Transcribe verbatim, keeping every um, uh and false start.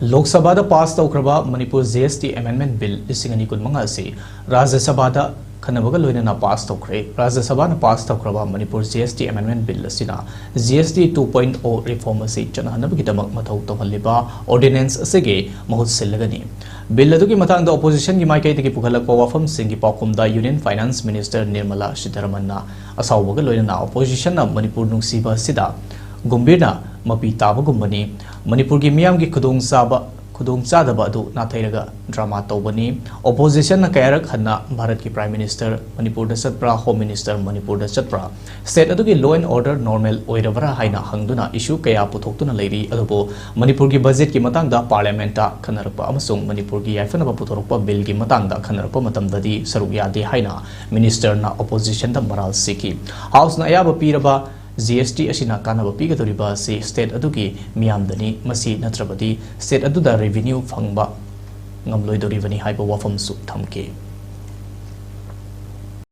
ꯂꯣꯛ ꯁꯚꯥꯗ ꯄꯥꯁ ꯇꯧꯈ꯭ꯔꯕ ꯃꯅꯤꯄꯨꯔ ꯖꯤ ꯑꯦꯁ T amendment bill ꯂꯤꯁꯤꯡ ꯑꯅꯤ ꯀꯨꯟꯃꯉꯥ ꯑꯁꯤ ꯔꯥꯖ꯭ꯌ ꯁꯚꯥꯗ ꯈꯟꯅꯕꯒ ꯂꯣꯏꯅꯅ ꯄꯥꯁ ꯇꯧꯈ꯭ꯔꯦ꯫ ꯔꯥꯖ꯭ꯌ ꯁꯚꯥꯅ ꯄꯥꯁ ꯇꯧꯈ꯭ꯔꯕ ꯃꯅꯤꯄꯨꯔ ꯖꯤ ꯑꯦꯁ ꯇꯤ ꯑꯦꯃꯦꯟꯗꯃꯦꯟꯠ ꯕꯤꯜ ꯑꯁꯤꯅ ꯖꯤ ꯑꯦꯁ ꯇꯤ ꯇꯨ ꯄꯣꯏꯟꯠ ꯑꯣ ꯔꯤꯐꯣꯔꯝ ꯑꯁꯤ ꯆꯠꯅꯍꯟꯅꯕꯒꯤꯗꯃꯛ ꯃꯊꯧ ꯇꯧꯍꯜꯂꯤꯕ ꯑꯣꯔꯗꯤꯅꯦꯟꯁ ꯑꯁꯤꯒꯤ ꯃꯍꯨꯠ ꯁꯤꯜꯂꯒꯅꯤ꯫ ꯕꯤꯜ ꯑꯗꯨꯒꯤ ꯃꯇꯥꯡꯗ ꯑꯣꯄꯣꯖꯤꯁꯟꯒꯤ ꯃꯥꯏꯀꯩꯗꯒꯤ ꯄꯨꯈꯠꯂꯛꯄ ꯋꯥꯐꯝꯁꯤꯡꯒꯤ ꯄꯥꯎꯈꯨꯝꯗ ꯌꯨꯅꯤꯌꯟ ꯐꯥꯏꯅꯥꯟꯁ ꯃꯤꯅꯤꯁꯇꯔ ꯅꯤꯔꯃꯂꯥ ꯁꯤꯇꯥꯔꯥꯃꯟꯅ ꯑꯁꯥꯎꯕꯒ ꯂꯣꯏꯅꯅ ꯑꯣꯄꯣꯖꯤꯁꯟꯅ ꯃꯅꯤꯄꯨꯔ ꯅꯨꯡꯁꯤꯕ ꯑꯁꯤꯗ ꯒꯨꯝꯚꯤꯔꯅ ꯃꯄꯤ ꯇꯥꯕꯒꯨꯝꯕꯅꯤ, ꯃꯅꯤꯄꯨꯔꯒꯤ ꯃꯤꯌꯥꯝꯒꯤ ꯈꯨꯗꯣꯡꯆꯥꯕ, ꯈꯨꯗꯣꯡꯆꯥꯗꯕ ꯑꯗꯨ ꯅꯥꯊꯩꯔꯒ ꯗ꯭ꯔꯃꯥ ꯇꯧꯕꯅꯤ꯫ ꯑꯣꯄꯣꯖꯤꯁꯟꯅ ꯀꯌꯥꯔꯛ ꯍꯟꯅ ꯚꯥꯔꯠꯀꯤ ꯄ꯭ꯔꯥꯏꯝ ꯃꯤꯅꯤꯁꯇꯔ ꯃꯅꯤꯄꯨꯔꯗ ꯆꯠꯄ꯭ꯔꯥ, ꯍꯣꯝ ꯃꯤꯅꯤꯁꯇꯔ ꯃꯅꯤꯄꯨꯔꯗ ꯆꯠꯄ꯭ꯔꯥ, ꯁ꯭ꯇꯦꯠ ꯑꯗꯨꯒꯤ ꯂꯣ ꯑꯦꯟ ꯑꯣꯔꯗꯔ ꯅꯣꯔꯃꯦꯜ ꯑꯣꯏꯔꯕ꯭ꯔꯥ ꯍꯥꯏꯅ ꯍꯪꯗꯨꯅ ꯏꯁꯨ ꯀꯌꯥ ꯄꯨꯊꯣꯛꯇꯨꯅ ꯂꯩꯔꯤ꯫ ꯑꯗꯨꯕꯨ ꯃꯅꯤꯄꯨꯔꯒꯤ ꯕꯖꯦꯠꯀꯤ ꯃꯇꯥꯡꯗ ꯄꯥꯔꯂꯤꯌꯥꯃꯦꯟꯠꯇ ꯈꯟꯅꯔꯛꯄ ꯑꯃꯁꯨꯡ ꯃꯅꯤꯄꯨꯔꯒꯤ ꯌꯥꯏꯐꯅꯕ ꯄꯨꯊꯣꯔꯛꯄ ꯕꯤꯜꯒꯤ ꯃꯇꯥꯡꯗ ꯈꯟꯅꯔꯛꯄ ꯃꯇꯝꯗꯗꯤ ꯁꯔꯨꯛ ꯌꯥꯗꯦ ꯍꯥꯏꯅ ꯃꯤꯅꯤꯁꯇꯔꯅ ꯑꯣꯄꯣꯖꯤꯁꯟꯗ ꯃꯔꯥꯜ ꯁꯤꯈꯤ꯫ ꯍꯥꯎꯁꯅ ꯑꯌꯥꯕ ꯄꯤꯔꯕ ꯖꯤ ꯑꯦꯁ ꯇꯤ ꯑꯁꯤꯅ ꯀꯥꯟꯅꯕ ꯄꯤꯒꯗꯧꯔꯤꯕ ꯑꯁꯤ ꯁ꯭ꯇꯦꯠ ꯑꯗꯨꯒꯤ ꯃꯤꯌꯥꯝꯗꯅꯤ꯫ ꯃꯁꯤ ꯅꯠꯇ꯭ꯔꯕꯗꯤ ꯁ꯭ꯇꯦꯠ ꯑꯗꯨꯗ ꯔꯦꯚꯤꯅ꯭ꯌꯨ ꯐꯪꯕ ꯉꯝꯂꯣꯏꯗꯧꯔꯤꯕꯅꯤ ꯍꯥꯏꯕ ꯋꯥꯐꯝꯁꯨ ꯊꯝꯈꯤ꯫